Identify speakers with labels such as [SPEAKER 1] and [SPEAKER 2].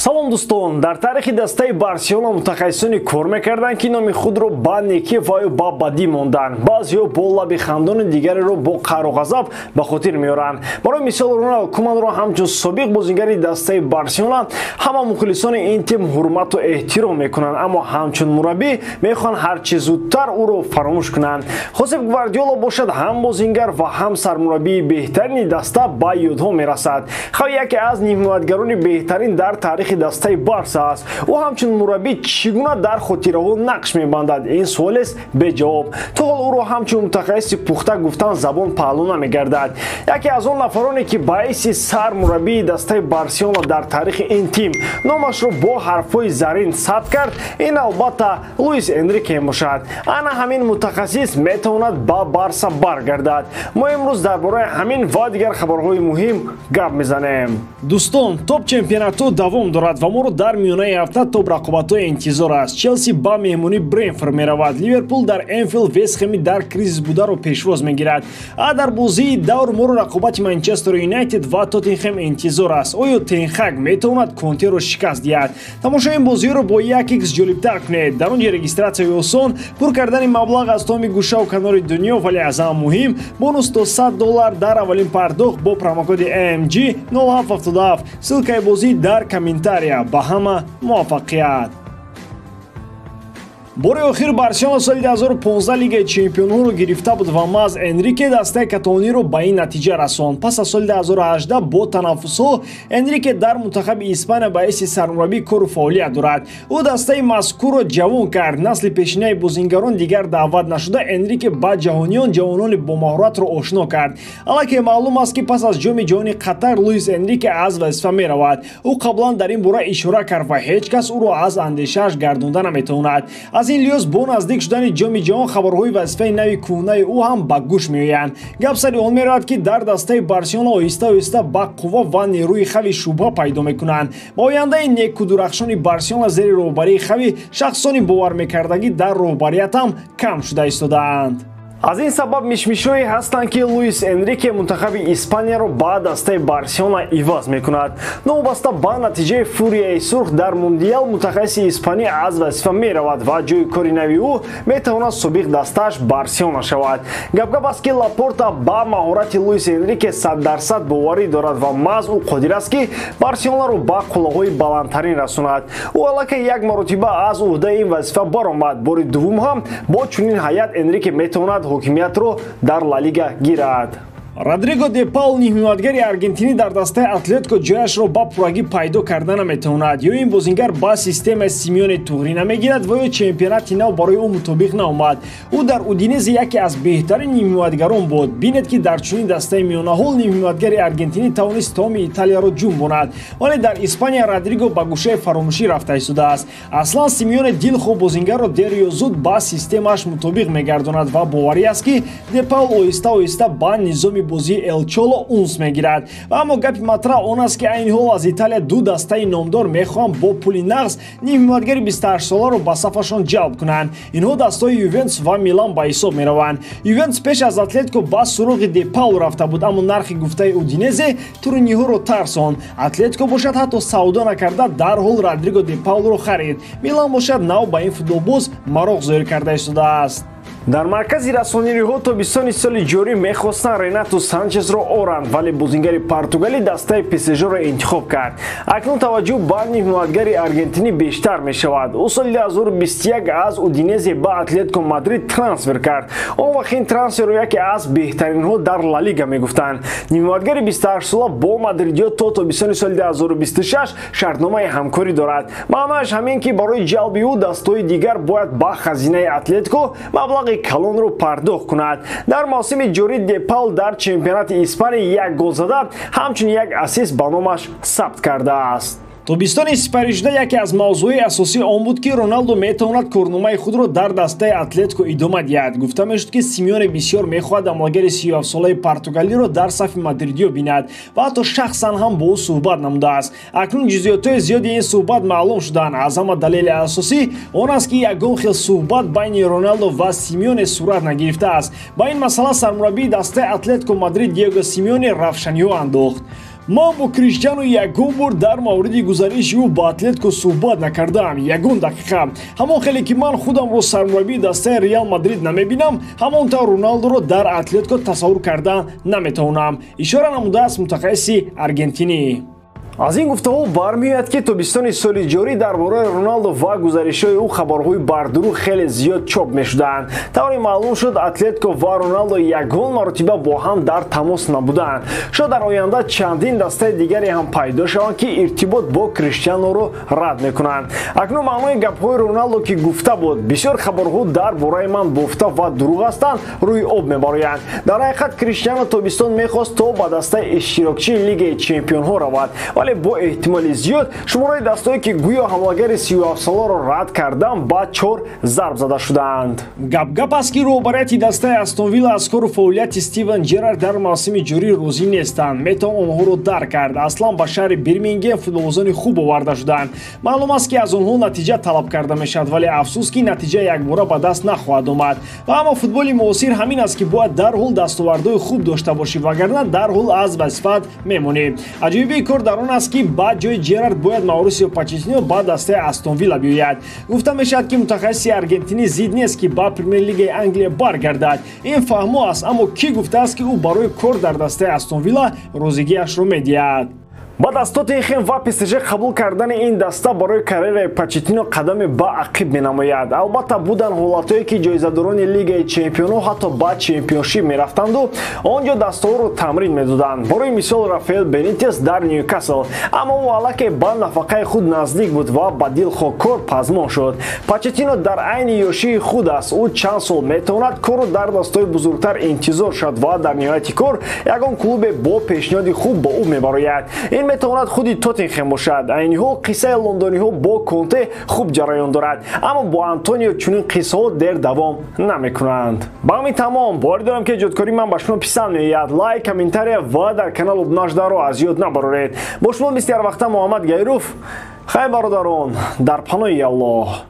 [SPEAKER 1] Салом дӯстон, дар таърихи дастаи Барселона мутахассисоне кор мекарданд, ки номи худро ба некӣ ва ё ба бадӣ монданд. Баъзеҳо бо лаби хандони, дигареро бо қаҳру ғазаб ба хотир меоранд. Барои мисол, Роналд Куманро ҳамчун собиқ бозигари дастаи Барселона ҳама мухлисони ин тим ҳурмату эҳтиром мекунанд, аммо ҳамчун мураббӣ мехоҳанд ҳарчи зудтар ӯро фаромӯш кунанд. Хосеп Гвардиола бошад, ҳам бозингар ва ҳам сармураббии беҳтарини даста ба ёдҳо мерасад. Хави яке аз нимҳимоятгарони беҳтарин дар таърихи дастаи Барса аст. Ӯ ҳамчун мураббӣ чӣ гуна дар хотираҳо нақш мебандад? Ин суолест беҷавоб. То ҳол ӯро ҳамчун мутахассиси пухта гуфтан забон паҳлӯ намегардад. Яке аз он нафароне, ки ба ҳайси сармураббии дастаи Барселона дар таърихи ин тим номашро бо ҳарфҳои зарин сабт кард, ин албатта Луис Энрике мебошад. Ана ҳамин мутахассис метавонад ба Барса баргардад. Мо имрӯз дар бораи ҳамин ва дигар хабарҳои муҳим гап мезанем. Дӯстон, топ чемпионатҳо давом дорад ва моро дар миёнаи ҳафта топ рақобатҳои интизор аст. Челси ба меҳмонӣ Бренфорд меравад. Ливерпул дар Энфилд Вестхеми дар кризис бударо пешвоз мегирад. А дар бозии давр моро рақобати Манчестер Юнайтед ва Тоттенхем интизор аст. Оё Тенхаг метавонад Контеро шикаст диҳад? Тамошои ин бозиҳоро бо 1x ҷолибтар кунед. Дар он ҷо регистратсияи осон, пур кардани маблағ аз томи гӯшаву канори дунё, вале аз ҳама муҳим бонус то $100 дар аввалин пардохт бо промокоди AMG 0777. Ссылкаи бозӣ дар комментария. Ба ҳама муваффақият. Бори охир Барселона соли 2015 Лигаи чемпионҳоро гирифта буд ва маҳз Энрике дастаи каталониро ба ин натиҷа расонд. Пас аз соли 2018 бо танаффусҳо Энрике дар мунтахаби Испания ба ҳайси сармураббӣ кору фаъолият дорад. Ӯ дастаи мазкурро ҷавон кард. Насли пешинаи бозингарон дигар даъват нашуда, Энрике ба ҷаҳониён ҷавонони бомаҳоратро ошно кард. Аллакай маълум аст, ки пас аз Ҷоми ҷаҳони Қатар Луис Энрике аз вазифа меравад. Ӯ қаблан дар ин бора ишора кард ва ҳеҷ кас ӯро аз андешааш гардонда наметавонад. Аз ин лиҳоз бо наздик шудани Ҷоми ҷаҳон хабарҳои вазифаи нави кӯҳнаи ӯ ҳам ба гӯш меоянд. Гап сари он меравад, ки дар дастаи Барселона оҳиста оҳиста ба қувва ва нерӯи Хави шубҳа пайдо мекунанд. Ба ояндаи некудурахшони Барселона зери роҳбарии Хави шахсони бовармекардагӣ дар роҳбарият ҳам кам шуда истодаанд. Аз ин сабаб мишмишҳое ҳастанд, ки Луис Энрике мунтахаби Испанияро ба дастаи Барселона иваз мекунад. Новобаста ба натиҷаи фурияи сурх дар мундиал, мутахассиси испанӣ аз вазифа меравад ва ҷои кори нави ӯ метавонад собиқ дастааш Барселона шавад. Гапгап аст, ки Лапорта ба маҳорати Луис Энрике 100% боварӣ дорад ва маҳз ӯ қодир аст, ки Барселонаро ба қуллаҳои баландтарин расонад. Ӯ аллакай як маротиба аз ӯҳдаи ин вазифа баромад. Бори дуввум ҳам бо чунин ҳайат Энрике метавонад ҳокимиятро дар Ла Лига гирад. Родриго де Паул, нимҳимоятгари аргентинӣ, дар дастаи Атлетико ҷояшро ба пуррагӣ пайдо карда наметавонад. Ё ин бозингар ба системаи Симеоне туғрӣ намегирад ва ё чемпионати нав барои ӯ мутобиқ наомад. Ӯ дар Удинезе яке аз беҳтарин нимҳимоятгарон буд. Бинед, ки дар чунин дастаи миёнаҳол нимҳимоятгари аргентинӣ тавонист тамоми Италияро ҷунбонад, вале дар Испания Родриго ба гӯшаи фаромӯшӣ рафта истодааст. Аслан Симеоне дилхоҳ бозингарро дер ё зуд ба системааш мутобиқ мегардонад ва боварӣ аст, ки де Паул оҳиста оҳиста ба низоми бозии Эл Чоло унс мегирад. Аммо гапи матраҳ он аст, ки айни ҳол аз Италия ду дастаи номдор мехоҳанд бо пули нағз нимҳимоятгари 28-соларо ба сафашон ҷалб кунанд. Инҳо дастаҳои Ювентус ва Милан ба ҳисоб мераванд. Ювентус пеш аз Атлетико ба суроғи де Паул рафта буд, аммо нархи гуфтаи Удинезе туриниҳоро тарсонд. Атлетико бошад, ҳатто савдо накарда дарҳол Родриго де Паулро харид. Милан бошад, нав ба ин футболбоз мароқ зоҳир карда истодааст. Дар маркази расонириҳо тобистони соли ҷорӣ мехостанд Ренато Санчесро оранд, вале бозингари португалӣ дастаи ПСЖ-ро интихоб кард. Акнун таваҷҷӯҳ ба нимҳимоятгари аргентинӣ бештар мешавад. Ӯ соли 2021 аз Удинезе ба Атлетико Мадрид трансфер кард. Он вақт ин трансферро яке аз беҳтаринҳо дар Ла Лига мегуфтанд. Нимҳимоятгари 28-сола бо мадридиё то тобистони соли 2026 шартномаи ҳамкорӣ дорад. Маънояш ҳамин, ки барои ҷалби ӯ дастҳои дигар бояд ба хазинаи Атлетико маблағи калонро пардохт кунад. Дар мавсими ҷорӣ де Паул дар чемпионати Испания як гол зада, ҳамчунин як ассист ба номаш сабт кардааст. Тобистони сипаришуда яке аз мавзӯъҳои асосии он буд, ки Роналдо метавонад корномаи худро дар дастаи Атлетико идома диҳад. Гуфта мешуд, ки Симеоне бисёр мехоҳад амалгари 37-солаи португалиро дар сафи мадридиё бинад ва ҳатто шахсан ҳам бо ӯ суҳбат намудааст. Акнун ҷузъиётҳои зиёди ин суҳбат маълум шуданд. Аз ҳама далели асосӣ он аст, ки ягон хел суҳбат байни Роналдо ва Симеоне сурат нагирифтааст. Ба ин масъала сармураббии дастаи Атлетико Мадрид Диего Симеоне равшаниҳо андохт. Ман бо Криштиану ягон бор дар мавриди гузариши ӯ ба Атлетико суҳбат накардаам, ягон дақиқа. Ҳамон хеле ки ман худамро сармураббии дастаи Реал Мадрид намебинам, ҳамон тавр Роналдоро дар Атлетико тасаввур карда наметавонам, ишора намудааст мутахассиси аргентинӣ. Аз ин гуфтаҳо бармеояд, ки тобистони соли ҷорӣ дар бораи Роналдо ва гузаришҳои ӯ хабарҳои бардурӯғ хеле зиёд чоп мешуданд. Тавре маълум шуд, Атлетико ва Роналдо ягон маротиба бо ҳам дар тамос набуданд. Шояд дар оянда чандин дастаи дигаре ҳам пайдо шаванд, ки иртибот бо Криштианоро рад мекунанд. Акнун маънои гапҳои Роналдо, ки гуфта буд, бисёр хабарҳо дар бораи ман бофта ва дурӯғ ҳастанд, рӯи об мебароянд. Дар ҳақиқат Криштиано тобистон мехост то ба дастаи иштирокчии Лигаи чемпионҳо равад, вале бо эҳтимоли зиёд шумораи дастое, ки гӯё ҳамлагари 37-соларо рад кардан, ба 4 зарб зада шудаанд. Гап-гап аст, ки роҳбарияти дастаи Астон Вилла аз кору фаъолияти Стивен Джерард дар мавсими ҷорӣ розӣ нестанд. Метавон онҳоро дарк кард. Аслан ба шаҳри Бирмингем футболбозони хуб оварда шуданд. Маълум аст, ки аз онҳо натиҷа талаб карда мешавад, вале афсӯс, ки натиҷа якбора ба даст нахоҳад омад. Ва аммо футболи муосир ҳамин аст, ки бояд дарҳол дастовардҳои хуб дошта бошӣ, вагарна дарҳол аз вазифаат мемонӣ. Аҷоибии кор дар он аст, ки ба ҷои Джерард бояд Маурисио Почеттино ба дастаи Астон Вилла биёяд. Гуфта мешавад, ки мутахассиси аргентинӣ зид нест, ки ба Премер-лигаи Англия баргардад. Ин фаҳмо аст, аммо кӣ гуфтааст, ки ӯ барои кор дар дастаи Астон Вилла розигиашро медиҳад? Баъд аз Тоттенхем ва ПСЖ қабул кардани ин даста барои карьераи Почеттино қадаме ба ақиб менамояд. Албатта, буданд ҳолатҳое, ки ҷоизадорони Лигаи чемпионҳо ҳатто ба чемпионшип мерафтанду он ҷо дастаҳоро тамрин медоданд. Барои мисол, Рафаэл Бенитес дар Ньюкасл, аммо ӯ аллакай ба нафақаи худ наздик буд ва ба дилхоҳ кор пазмон шуд. Почеттино дар айни ёшии худ аст. Ӯ чанд сол метавонад корро дар дастаҳои бузургтар интизор шавад ва дар ниҳояти кор ягон клубе бо пешниҳоди хуб бо ӯ мебарояд. Ин метавонад худи Тоттенхем бошад. Айни ҳол қиссаи лондониҳо бо Конте хуб ҷараён дорад, аммо бо Антонио чунин қиссаҳо дер давом намекунанд. Ба ҳамин тамом. Боварӣ дорам, ки эҷодкории ман ба шумо писанд меояд. Лайк, комментария ва дар канал обуна шуданро аз ёд набароред. Бо шумо мисли ҳар вақта Муҳаммад Гайров. Хайр, бародарон, дар паноҳи Аллоҳ.